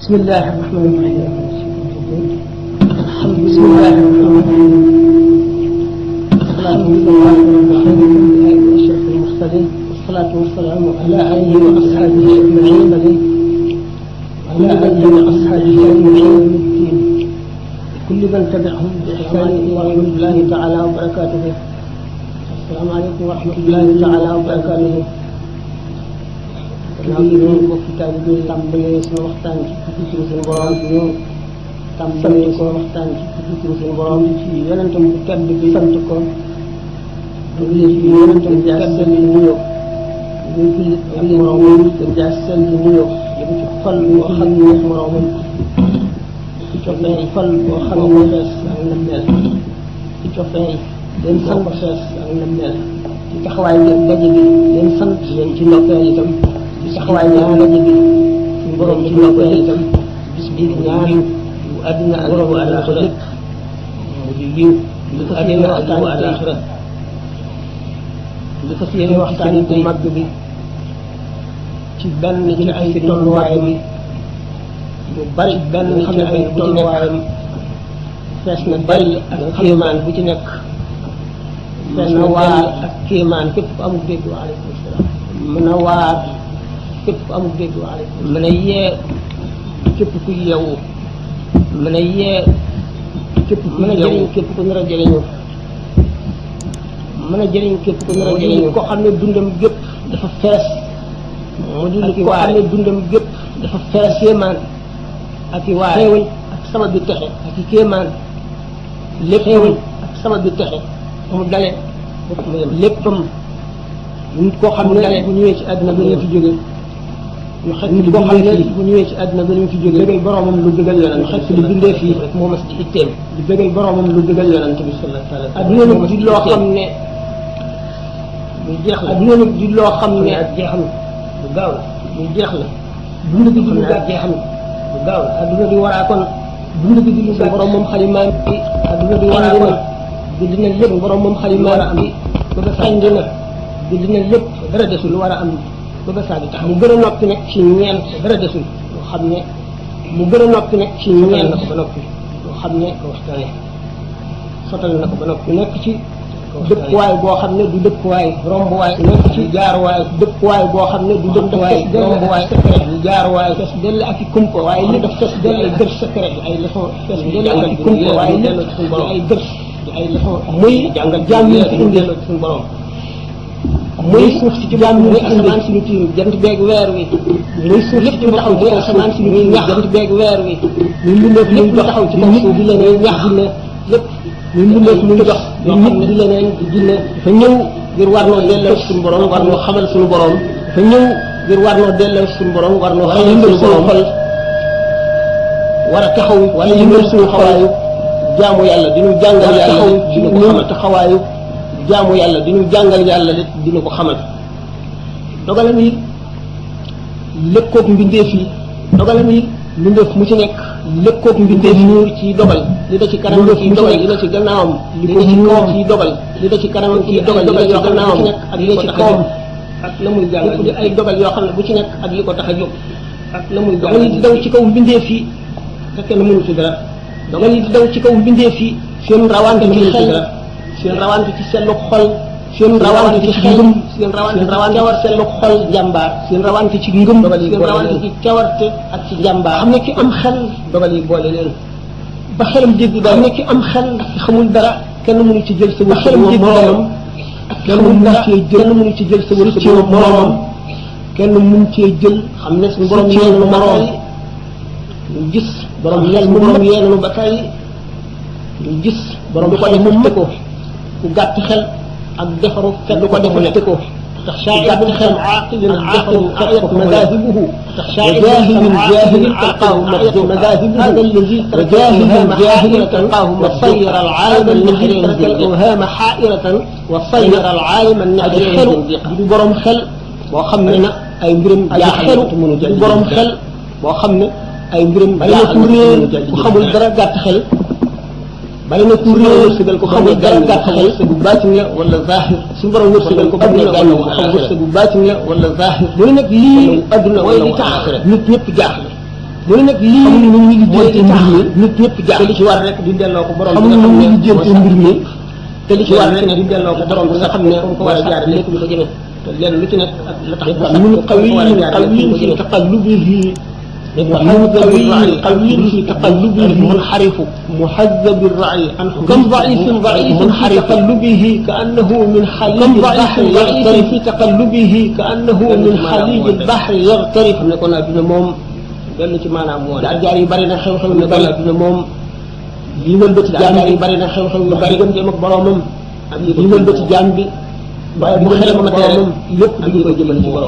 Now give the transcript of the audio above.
بسم الله الرحمن الرحيم. بسم الله الرحمن الرحيم. الصلاة والسلام على أشرف المرسلين والصلاة والسلام على آله وأصحابه أجمعين وعلى آله وأصحابه أجمعين الدين كل من تبعهم بإحسان إلى يوم الله تعالى وبركاته. السلام عليكم ورحمة الله تعالى وبركاته. ñu bokk taalibe yi tàmbalee suñu waxtaan ci turu suñu borom ñu tàmbalee suñu waxtaan ci turu suñu borom ci yonentam bu tedd bi sant ko ci yonentam bu tedd bi nuyoo ñu jullit ak moroomam dañ jaa sell di nuyoo yëpp ci xol boo xam ne moroomam ci cofeel xol boo xam ne fees ak nammeel ci cofeel leen sant fees ak nammeel ci taxawaay ngeen daje gi leen sant leen ci ndokkeel itam taxawaay ñaan nga jigi suñu borom ci ndokkeel itam bis bii di ñaan bu àddina ak bu àllaaxira lépp mu di yiw li ko yéene waxtaan bu àllaaxira li ko yéene waxtaan bu mag bi ci benn ci ay tolluwaayam bu bari benn ci ay tolluwaayam fees na bari ak kéemaan bu ci nekk fees na waar ak kéemaan képp ku amul dégg wa aleykum salaam mën a waar képp ku amul dégg waale mën a yee képp ku yeewu mën a yee képp mën a jëriñ képp ku nar a jëriñu mën a jëriñ képp ku nar a jëriñu koo xam ne dundam gépp dafa fees mu di koo xam ne dundam gépp dafa fees kéemaan ak i waare xéewal ak sama bi texe ak i kéemaan lépp xéewal ak sama bi texe mu dale léppam nit koo xam ne bu ñëwee ci àdduna bi la fi jóge ñu xet li boo xam ne bu ñëwee ci àdduna bi ñu fi jógee dëggal boromam lu dëggal yonent xet li bindee fii rek moo mas ci itteem lu dëggal boromam lu dëggal yonent bi sallallahu alayhi wa sallam adduna nag di loo xam ne lu jeex la adduna nag di loo xam ne ak jeexam bu gaaw la lu jeex la dund gi di lu gàtt jeexam bu gaaw la adduna di waraa kon dund gi di lu gàtt borom moom xalimaan bi adduna di waraa kon di dina lépp borom moom xalimaan bi ba sañ dina di dina lépp dara desul lu war a am ba saa bi tax mu gën a noppi nag ci ñeent dara desul loo xam ne mu gën a noppi nag ci ñeent na ko ba noppi loo xam ne ko waxtaane sotal na ko ba noppi nekk ci dëkkuwaay boo xam ne du dëkkuwaay rombuwaay nekk ci jaaruwaay dëkkuwaay boo xam ne du dëkkuwaay rombuwaay secret du jaaruwaay fes dell ak i kumpa waaye li def fes dell ay gër secret ay leçon fes dell ak i kumpa waaye lépp ay gër ay leçon muy jàngal jaam yi fi indi suñu borom muy suuf si ci jàmm muy asamaan si ñu tiim jant beeg weer wi muy suuf si ci taxaw muy asamaan si ñu ñax jant beeg weer wi muy mbindeef muy taxaw ci kaw suuf di leneen ñax di ne lépp muy mbindeef muy dox di nit di leneen di jinne dafa ñëw ngir war noo delloo suñu borom war noo xamal suñu borom dafa ñëw ngir war noo delloo suñu borom war noo xamal suñu borom xol war a taxaw wala yëngal suñu xawaayu jaamu yàlla di ñu jàngal yàlla di ñu xamal taxawaayu jaamu yàlla di ñu jàngal yàlla lépp dina ko xamal dogalam yi lëkkoog mbindeef yi dogalam yi mbindeef mu ci nekk lëkkoog mbindeef nuur ci dogal li da ci kanamam ci dogal li da ci gannaawam li da ci kawam ci dogal li da ci kanamam ci dogal li da ci gannaawam ak li ci kawam ak la muy jàngal di ay dogal yoo xam ne bu ci nekk ak li ko tax a jóg ak la muy dogal yi di daw ci kaw mbindeef yi te kenn mënu ci dara dogal yi di daw ci kaw mbindeef yi seen rawante ci xel seen rawante ci sellu xol seen rawante ci ngëm seen rawante cawar sellu xol njàmbaar seen rawante ci ngëm seen rawante ci cawarte ak ci njàmbaar xam ne ki am xel dogal yi boole leen ba xelam jéggi daal xam ne ki am xel xamul dara kenn mënu ci jël sa wërsëg xelam jéggi daal kenn mënu ci jël sa wërsëg moroomam kenn mënu cee jël xam ne suñu borom yéen moroom ñu gis borom xel mu borom yéen ba tey ñu gis borom ko def mu ko ku gàtt xel ak defaru fekk ko defu nekk ko tax gàtt xel aaqilin defaru fekk madahibuhu tax jahilin jahilin talqaahu madahibuhu hada alladi jahilin jahilin talqaahu wasayara alaalama alnahrin alawhama xaairatan wasayara alaalama alnahrin xelu du borom xel boo xam ne na ay mbiram jaaxelu du borom xel boo xam ne ay mbiram jaaxelu ku xamul dara gàtt xel bari na ku réer wërsëgal ko xamul dara gàtt xel bu baatin la wala zahir suñu borom wërsëgal ko adduna wala wërsëg bu baatin la wala zahir mu ne nag lii adduna way li tax nit ñëpp jaaxle mu ne nag lii mooy li tax nit ñëpp jaax te li ci war rek di delloo ko borom bi nga xam ne lijjanti mbir mi te li ci war rek di delloo ko borom bi nga xam ne ko war a jaar lépp lu ko jëme te leen lu ci nekk ak la tax mun qawiyin fi taqallubihi قوي في تقلبه منحرف محذب الرعي كم ضعيف في تقلبه كأنه من حليب البحر يغترف في تقلبه كأنه من حليب البحر يغترف نكون أدنى موم benn ci maanaam moo jaar yi bari na xew-xew yu bari dina moom yi ngeen bëti jaar yi bari na xew-xew yu bari gën dem ak boromam yi ngeen bëti jaam bi waaye bu xelam ma teere lépp dañu koy jëmal ci borom